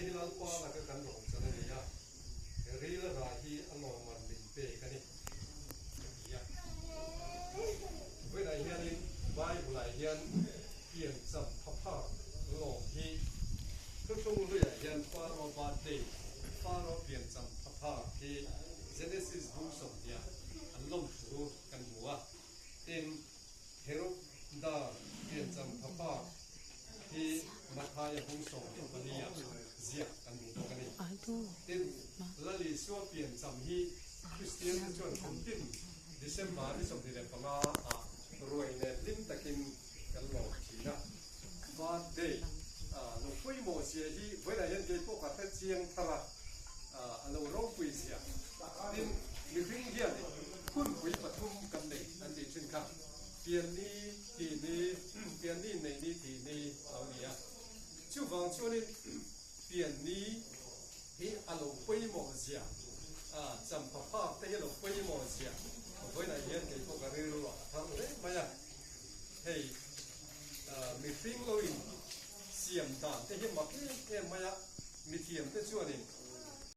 hi Lalpa laka kan rawn chan a ni a, ril a rah hi a lawmman min pek a ni, a ti a. Vawiinah hianin Bible-ah hian piancham thaphak lawm hi thuthlung hluiah hian Pharaoh birthday, Pharaoh piancham thaphak hi Genesis bung sawmhniah an lawm thu kan hmu a. Tin, Heroda piancham thaphak hi Mathaia bung 24 ah ziak kan hmu bawk a ni. Tin, Lal Isua piancham hi Kristian te chuan kum tin December ni 25 ah ruai nen hlim takin kan lawm thin a. Birthday lo pawimawh zia hi vawiinah hian kei pawh ka hre chiang thar a, a lo ropui zia. Tin, mihring hian hunpui pathum kan nei an tih thin kha, pianni, thihni, pianni neihni, thihni a lo ni a. Chuvang chuanin pianni hi a lo pawimawh zia, champha phak te hi a lo pawimawh zia vawiinah hian kei pawh ka rilru a thar hle mai a. Hei mihring lo in siam dan te hi mak em em mai a, mithiam te chuanin.